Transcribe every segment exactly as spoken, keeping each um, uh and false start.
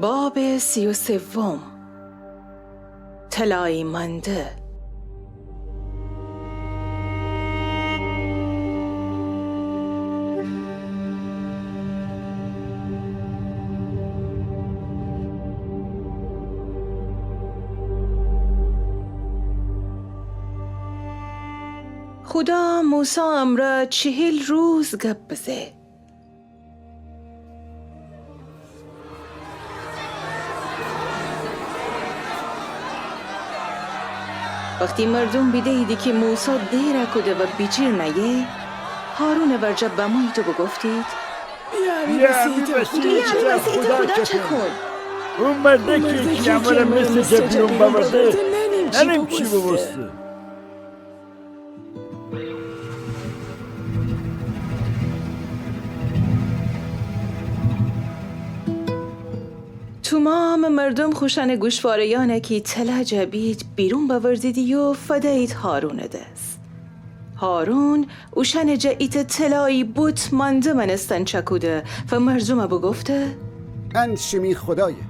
باب سی و سوم. طلایی مانده. خودا موسی امرأ چهل روز گب بزه. وختی مردوم بیده‌ییدی کی موسی دئر کوده و بیجیر نأیه، هارونٚ ورجه بمویید و بوگفتید: بیا امی وسیعته خودا چأکون. او مرده کی امرأ مصرٚ جا بیرون بأورده، نأنیم چی بوبوسته. تومامٚ مردوم خوشأنٚ گوشواره‌یأنَ کی طلا جا بید بیرون بأوردیدی و فدییدی هارونٚ دس. هارون اوشأنٚ جا ایتأ طلایی بت مانده مأنستن چأکوده و مردومَ بوگفته: ان شیمی خودایه.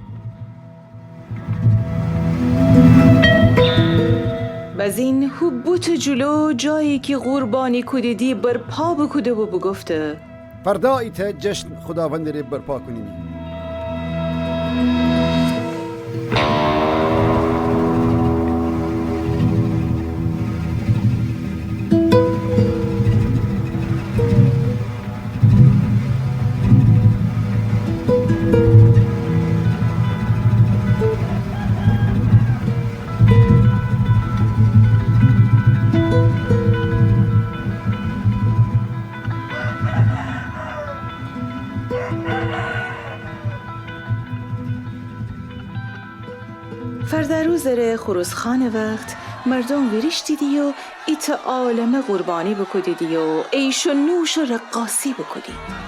بزین هو بتٚ جلو جایی کی قربانی کودیدی برپا بوکوده و بوگفته: فردا ایتأ جشن خوداوندٚ ره برپا کونیمی. فردا روزٚ ره خوروس‌خوأنٚ وخت مردوم ویریشتیدی و ایتأ عالمه قربانی بوکودیدی و عیش و نوش و رقاصی بوکودید.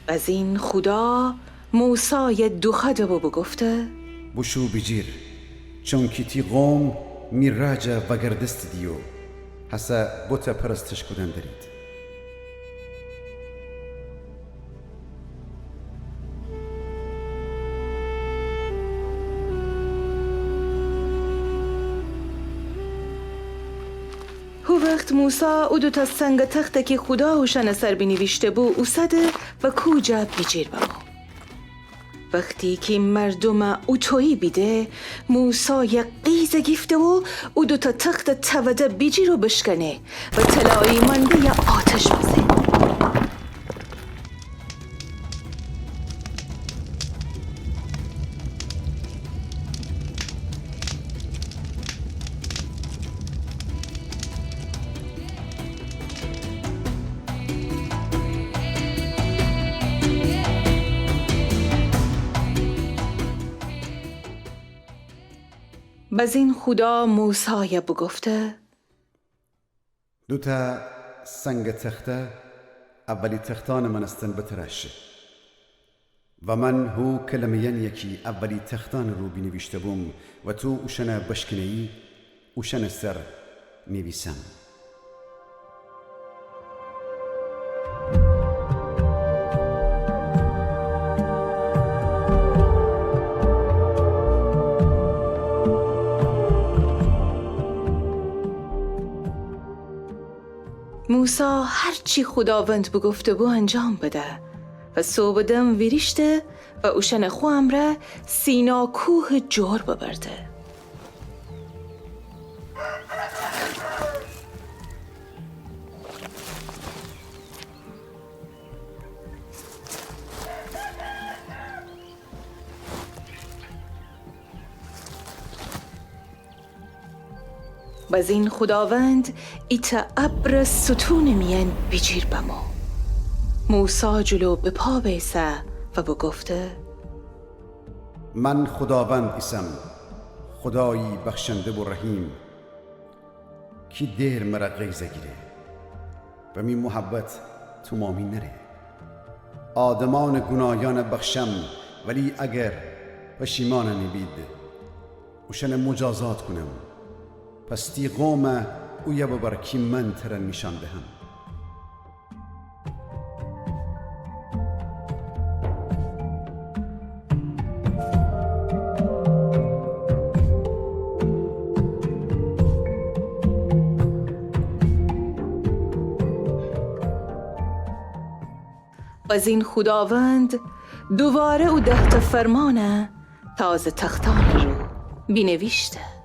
بزین خودا موسایَ دوخوأده و بوگفته: بوشو بیجیر، چونکی تی قوم می راجَ وأگردستیدی و هسه بتَ پرستش کودن درید. هو وخت موسی او دوتأ سنگٚ تختَ کی خودا اوشأنٚ سر بینیویشته‌بو اوسده و کوه جا بیجیر بمو. وختی کی مردومَ اوطویی بیده، موسایَ غیظ گیفته و او دوتأ تختَ تأوده بیجیر و بشکنه و طلایی مانده‌یَ آتش بزه. بزین خودا موسایَ بوگفته: دوتأ سنگٚ تختَ اولی تختأنٚ مأنستن بتراش. و من هو کلمه‌یأنی‌یَ کی اولی تختأنٚ رو بینیویشته‌بوم و تو اوشأنَ بشکنه‌یی، اوشأنٚ سر نیویسم. موسی هر چی خوداوند بوگفته‌بو انجام بده و صوبٚ دم ویریشته و اوشأنٚ خو امرأ سینا کوهٚ جور ببرده. بزین خوداوند ایتأ ابرٚ ستونٚ میأن بیجیر بمو. موسی جلو به پا بیسه و بوگفته: من خوداوند ایسم، خودایی بخشنده و رحیم، کی دئر مره غیظ گیره و می محبت تومامی نره. آدمأنٚ گوناهیأن بخشم، ولی اگر پشیمان نیبید، اوشأن مجازات کونم. پس تی قوم اویه ببر کی من تره نیشأن دهم. بزین خوداوند دوواره او ده‌تأ فرمأن تازه تختأنٚ رو بینیویشته.